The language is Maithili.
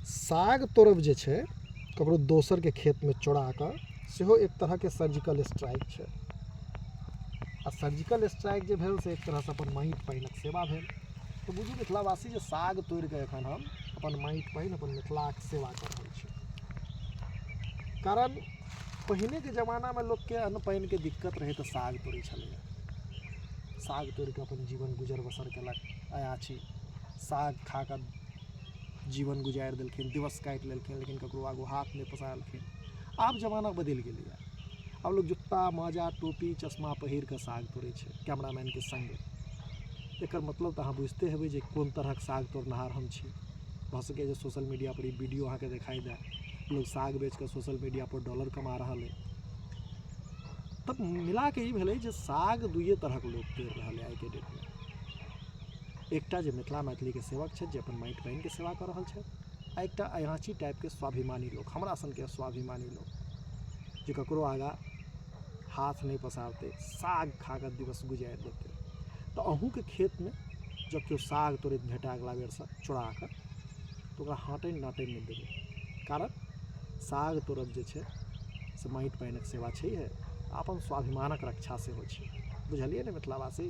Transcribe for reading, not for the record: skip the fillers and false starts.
साग तोड़ब जे छै ककरो दोसरके खेतमे चोरा कऽ सेहो एक तरहके सर्जिकल स्ट्राइक छै। आ सर्जिकल स्ट्राइक जे भेल से एक तरहसँ अपन माटि पानिक सेवा भेल। तऽ बुझू मिथिलावासी जे साग तोड़ि कऽ एखन हम अपन माटि पानि अपन मिथिलाक सेवा कऽ रहल छी। कारण पहिनेके जमानामे लोकके अन्न पानिके दिक्कत रहै तऽ साग तोड़ै छलैए। साग तोड़ि कऽ अपन जीवन गुजर बसर केलक अयाची साग खा कऽ जीवन गुजारि देलखिन, दिवस काटि लेलखिन, लेकिन ककरो आगू हाथ नहि पसारलखिन। आब जमाना बदलि गेलैए। आब लोक जुत्ता मोजा टोपी चश्मा पहिर कऽ साग तोड़ै छै कैमरामैनके सङ्गे। एकर मतलब तऽ अहाँ बुझिते हेबै जे कोन तरहक साग तोड़निहार हम छी। भऽ सकैए जे सोशल मीडियापर ई वीडियो अहाँके देखाइ दए। लोक साग बेच कऽ सोशल मीडियापर डॉलर कमा रहल अइ। तब मिला कऽ ई भेलै जे साग दुइए तरहक लोक तोड़ि रहल अइ आइके डेटमे। एकटा जे मिथिला मैथिलीके सेवक छथि जे अपन माटि पानिके सेवा कऽ रहल छथि आ एकटा अयाची टाइपके स्वाभिमानी लोक, हमरा सनके स्वाभिमानी लोक जे ककरो आगाँ हाथ नहि पसारतै, साग खा कऽ दिवस गुजारि देतै। तऽ अहूँके खेतमे जँ केओ साग तोड़ैत भेटय अगिला बेरसँ चोरा कऽ तऽ ओकरा हाँटनि डाँटनि नहि देबै। कारण साग तोड़ब जे छै से माटि पानिक सेवा छैहे आ अपन स्वाभिमानक रक्षा सेहो छै। बुझलियै ने मिथिलावासी?